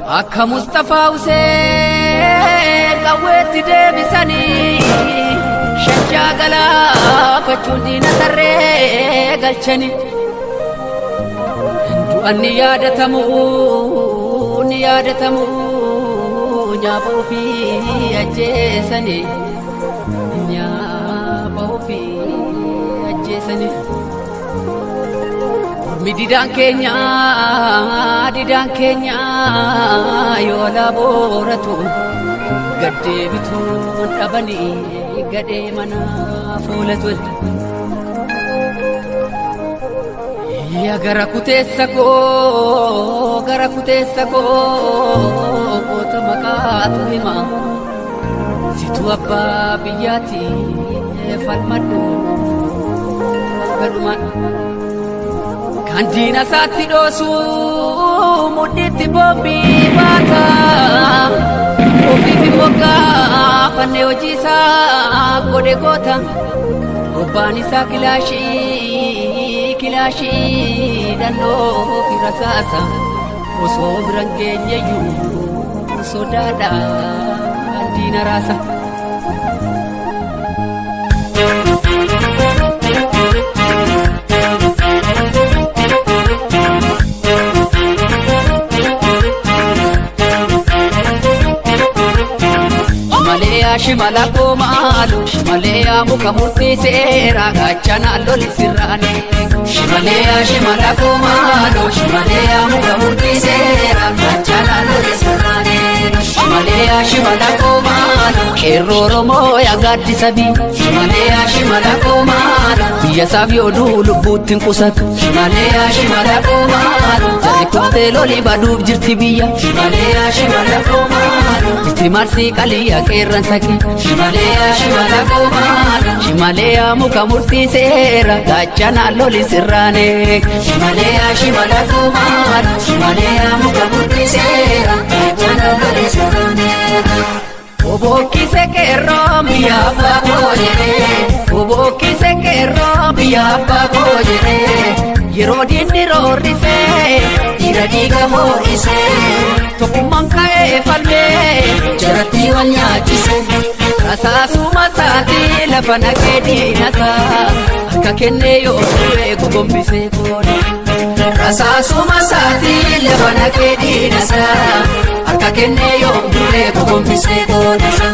Akka Mustafaa Huseen qawweetti deebisanii shajjaa galaafachuun diina tarree galchanii. Du'an ni yaadatamu, ni yaadatamu, nyaapa ofii ajjeesanii, nyaapa ofii ajjeesanii. Ormi didaan keenya, didaan keenya yoo alaa booratu gaddeebituun dhabanii gadhee mana fuulatu. Yaa gara kuteessa koo, gara kuteessa koo, goota maqaatu hima. Situ abbaa biyyaati, falmadhu gadhuma. Kan diina isaatti dhoosu mudhiitti boombii baata. Ofiif immoo gaafannee hojii isaa godhe goota. Bobbaan isaa kilaashii, kilaashii dannoo fi rasaasa. Osoo biran geenyeyyuu sodaadhaan diina raasa. Shimaleeyaa shimala koomaalu, shimaleeyaa muka murtii seeraa, gaachana loli sirraane. Shimaleeyaa shimala koomaalu, shimaleeyaa muka murtii seeraa, gaachana loli sirraane. Shimaleeyaa shimala koomaalu, qeerroo Oromoo yaa gaaddisa biyya. Shimaleeyaa shimala koomaalu, biyya isaaf yoo du'u lubbuutti hin qusatu. Shimaleeyaa shimala koomaalu, jarri kuftee loli baduuf jirti biyya. Shimaleeyaa shimala koomaalu, itti marsii qaliyyaa qeerransa kee. Shimaleeyaa shimala koomaalu, shimaleeyaa muka murtii seera, gaachana loli sirraane. Shimaleeyaa shimala koomaalu, shimaleeyaa muka murtii seera, gaachana loli sirraane. Obokkise qeerroo biyya abbaa koo jedhee, obokkise qeerroo biyya abbaa koo jedhee, yeroo diinni roorrisee dhiira dhiiga hoo'isee, tokkummaan ka'ee falmee jaratti wal nyaachise. Rasaasuma isaatii lafa naqee diinasaa harka kennee yoo du'e gogombisee koone. Rasaasuma isaatii lafa naqee diinasaa harka kennee yoo du'e gogombisee koonasa.